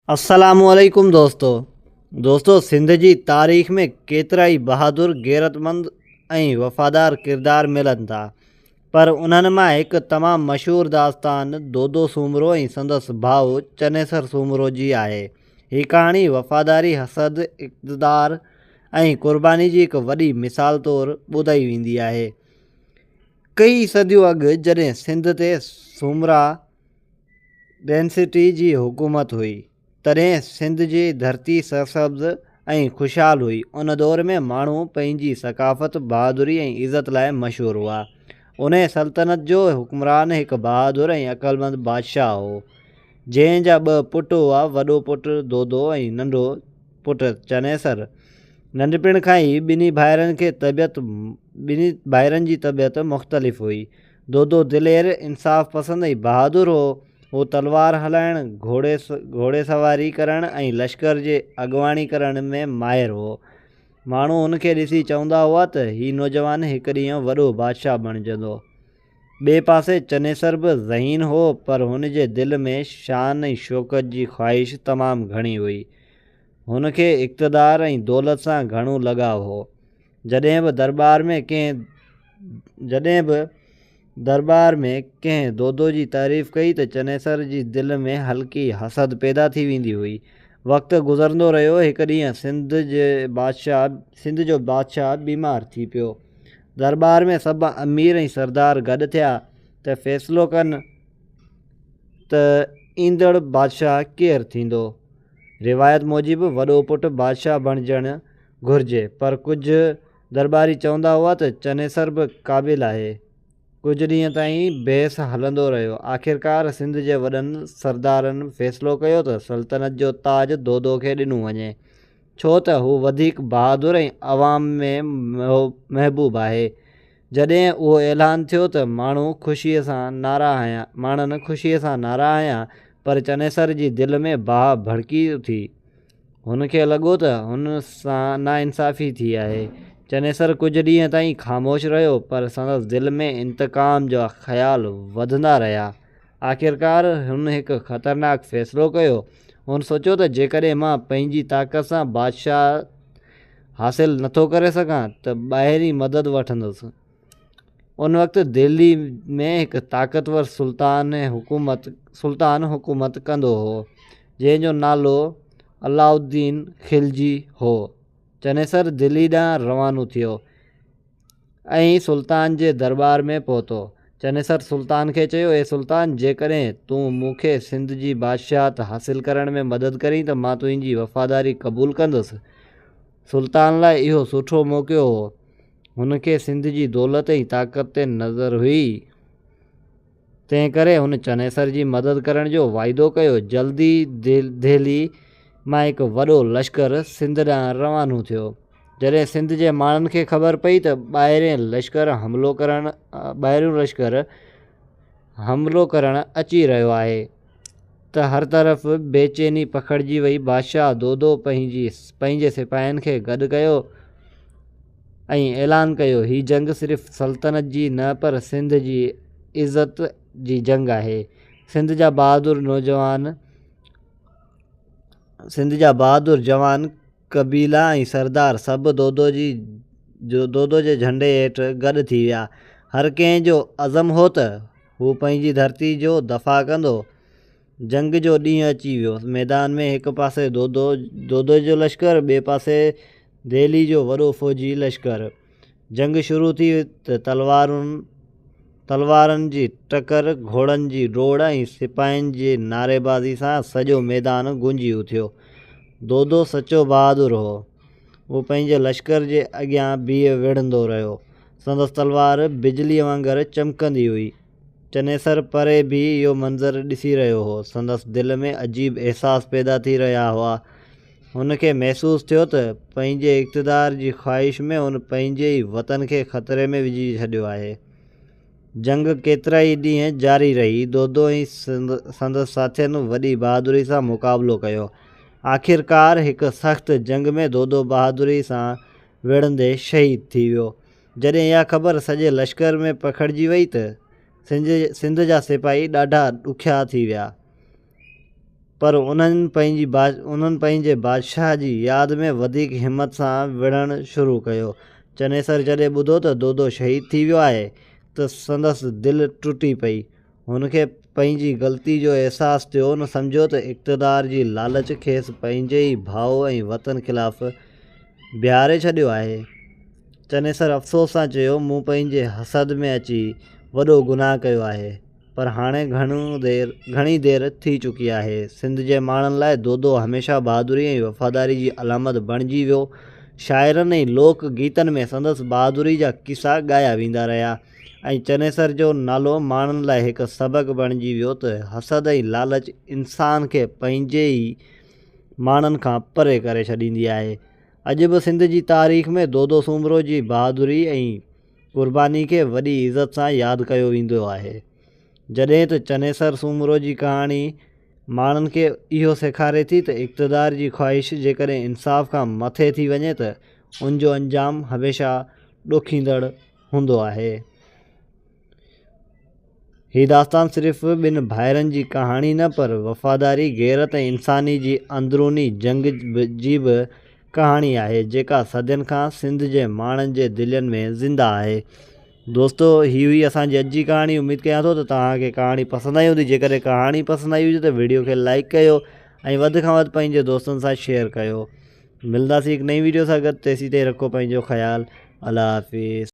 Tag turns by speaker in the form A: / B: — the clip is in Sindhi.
A: السلام عليڪم دوستو دوستو سنڌ جي تاريخ ۾ ڪيترائي بهادر غيرتمند ۽ وفادار ڪردار ملن ٿا پر انهن مان هڪ تمام مشهور داستان دودو سومرو ۽ سندس ڀاء چنيسر سومرو جي آهي هي ڪهاڻي وفاداري حسد اقتدار ۽ قرباني جي هڪ وڏي مثال طور ٻڌائي ويندي آهي ڪئي صديون اڳ جڏهن سنڌ تي سومرا ڊينسٽي جي حڪومت هئي، تڏهن سنڌ جي ڌرتي سرسبز ۽ خوشحال هئي. ان دور ۾ ماڻهو پنهنجي ثقافت، بهادري ۽ عزت لاء مشهور هئا. انهيء سلطنت جو حڪمران هڪ بهادر ۽ عقلمند بادشاهه هو، جنهن جا ٻه پٽ هئا، وڏو پٽ دودو ۽ ننڍو پٽ چنيسر. ننڍپڻ کان ئي ٻنهي ڀائرن کي طبيعت ٻنهي ڀائرن جي طبيعت مختلف هئي. دودو دلير، انصاف پسند ۽ بهادر هو. هو تلوار هلائڻ، گهوڙي سواري ڪرڻ ۽ لشڪر جي اڳواڻي ڪرڻ ۾ ماهر هو. ماڻهو هن کي ڏسي چوندا هئا ته هي نوجوان هڪ ڏينهن وڏو بادشاهه بڻجندو. ٻئي پاسي چنيسر به ذهين هو پر هن جي دل ۾ شان ۽ شوڪت جي خواهش تمام گهڻي هئي. هن کي اقتدار ۽ دولت سان گهڻو لڳاء هو. جڏهن به درٻار ۾ ڪنهن جڏهن به درٻار ۾ ڪنهن دودو جي تعريف ڪئي ته چنيسر جي دل ۾ هلڪي حسد پيدا ٿي ويندي هئي. وقت گذرندو رهيو. هڪ ڏينهن سنڌ جي بادشاهه سنڌ جو بادشاهه بيمار ٿي پيو. درٻار ۾ سڀ امير ۽ سردار گڏ ٿيا ته فيصلو ڪن ته ايندڙ بادشاهه ڪير ٿيندو. روايت موجب وڏو پٽ بادشاهه بڻجڻ گهرجي، پر ڪجهه درٻاري چوندا هئا ته چنيسر به قابل آهي. ڪجهه ڏينهن تائين بحث هلندو رهيو. آخرڪار سنڌ جي وڏن سردارن فيصلو ڪيو ته سلطنت جو تاج دودو کي ڏنو وڃي، ڇو ته هو وڌيڪ بهادر ۽ عوام ۾ محبوب آهي. جڏهن اهو اعلان ٿيو ته ماڻهو خوشيء سان نعرا هنيا، ماڻهن خوشيء سان نعرا هنيا، پر چنيسر جي دل ۾ باهه ڀڙڪي اٿي. هن کي لڳو ته هن سان ناانصافي ٿي آهي. چنيسر ڪجهه ڏينهن تائين خاموش رهيو، پر سندس دل ۾ انتقام جا خيال وڌندا رهيا. آخرڪار هن هڪ خطرناڪ فيصلو ڪيو. هن سوچيو ته جيڪڏهن مان پنهنجي طاقت سان بادشاهت حاصل نٿو ڪري سگهان ته ٻاهرين مدد وٺندس. ان وقت دهلي ۾ هڪ طاقتور سلطان حڪومت سلطان حڪومت ڪندو هو، جنهن جو نالو علاؤالدين خلجي هو. چنيسر دهلي ڏانهن روانو ٿيو ۽ سلطان جي درٻار ۾ پهتو. چنيسر سلطان کي چيو، اي سلطان! جيڪڏهن تون مون کي سنڌ جي بادشاهت حاصل ڪرڻ ۾ مدد ڪرين ته مان تنهنجي وفاداري قبول ڪندس. سلطان لاء اهو سٺو موقعو هو. هن کي سنڌ جي دولت ۽ طاقت تي نظر هئي، تنهن ڪري هن چنيسر جي مدد ڪرڻ جو واعدو ڪيو. جلد ئي دهلي مان هڪ وڏو لشڪر سنڌ ڏانهن روانو ٿيو. جڏهن سنڌ جي ماڻهن کي خبر پئي ته ٻاهرين لشڪر حملو ڪرڻ ٻاهريون لشڪر حملو ڪرڻ اچي رهيو آهي ته هر طرف بيچيني پکڙجي وئي. بادشاهه دودو پنهنجي پنهنجي سپاهين کي گڏ ڪيو ۽ اعلان ڪيو، هي جنگ صرف سلطنت جي نه پر سنڌ جي عزت جي جنگ آهي. سنڌ جا بهادر نوجوان سنڌ جا بهادر جوان، قبيلا ۽ سردار سڀ دودو جي دودو جي جهنڊي هيٺ گڏ ٿي ويا. هر ڪنهن جو عزم هو ته هو پنهنجي ڌرتي جو دفاع ڪندو. جنگ جو ڏينهن اچي ويو. ميدان ۾ هڪ پاسي دودو دودي جو لشڪر، ٻئي پاسي دهلي جو وڏو فوجي لشڪر. جنگ شروع ٿي ته تلوارن تلوارن جي ٽڪر، گهوڙن جي ڊوڙ ۽ سپاهين جي نعريبازي سان سڄو ميدان گونجي اٿيو. دودو سچو بهادر هو. هو پنهنجي لشڪر جي اڳيان بيهي وڙهندو رهيو. سندس تلوار بجليء وانگر چمڪندي هئي. چنيسر پري بيهي اهو منظر ڏسي رهيو هو. سندس دل ۾ عجيب احساس پيدا ٿي رهيا هئا. هن کي محسوس ٿيو ته پنهنجي اقتدار جي خواهش ۾ هن پنهنجي ئي وطن کي خطري ۾ وجهي ڇڏيو آهي. جنگ ڪيترائي ڏينهن جاري رهي. دودو ۽ سندس ساٿين وڏي بهادري سان مقابلو ڪيو. آخرڪار هڪ سخت جنگ ۾ دودو بهادري سان وڙهندي شهيد ٿي ويو. جڏهن اها خبر سڄي لشڪر ۾ پکڙجي وئي ته سنڌ جا سپاهي ڏاڍا ڏکيا ٿي ويا. پر انهن پنهنجي انهن پنهنجي بادشاهه جي ياد ۾ وڌيڪ همت سان وڙهڻ شروع ڪيو. چنيسر جڏهن ٻڌو ته دودو شهيد ٿي ويو آهي ته سندس دل ٽٽي پئي. هن کي پنهنجي غلطي جو احساس ٿيو. هن سمجهيو ته اقتدار جي لالچ کيس پنهنجي ئي ڀاء ۽ وطن خلاف بيهاري ڇڏيو آهي. چنيسر افسوس سان چيو، مون پنهنجي حسد ۾ اچي وڏو گناهه ڪيو آهي. پر هاڻي گهڻو دير گهڻي دير ٿي چڪي آهي. سنڌ جي ماڻهن لاء دودو هميشه بهادري ۽ وفاداري جي علامت بڻجي ويو. شاعرن ۽ لوڪ گيتن ۾ سندس بهادري جا قصا ڳايا ويندا رهيا ۽ چنيسر جو نالو ماڻهن لاء هڪ سبق بڻجي ويو ته حسد ۽ لالچ انسان کي پنهنجي ئي ماڻهن کان پري ڪري ڇڏيندي آهي. اڄ به سنڌ جي تاريخ ۾ دودو سومرو جي بهادري ۽ قرباني کي وڏي عزت سان ياد ڪيو ويندو آهي. جڏهن ته چنيسر سومرو جي ڪهاڻي ماڻهن کي اهو سيکاري ٿي ته اقتدار جي خواهش جيڪڏهن انصاف کان مٿي ٿي وڃي ته ان جو انجام هميشه ڏکيندڙ هوندو آهي. هي داستان صرف ٻن ڀائرن جي ڪهاڻي نه پر وفاداري، غيرت ۽ انساني جي اندروني جنگ جي به ڪهاڻي آهي جيڪا صدين کان سنڌ جي ماڻهن جي دلين ۾ زنده آهي. دوستو هي هئي اسان جي اڄ جي ڪهاڻي اميد ڪيان ٿو ته توهان کي ڪهاڻي پسند آئي هوندي جيڪڏهن ڪهاڻي پسند آئي هجي ته ويڊيو کي لائيڪ ڪيو ۽ وڌ کان وڌ پنهنجي دوستن سان شيئر ڪيو ملنداسين هڪ نئين ويڊيو سان گڏ تيسين تائين رکو پنهنجو خيال الله حافظ.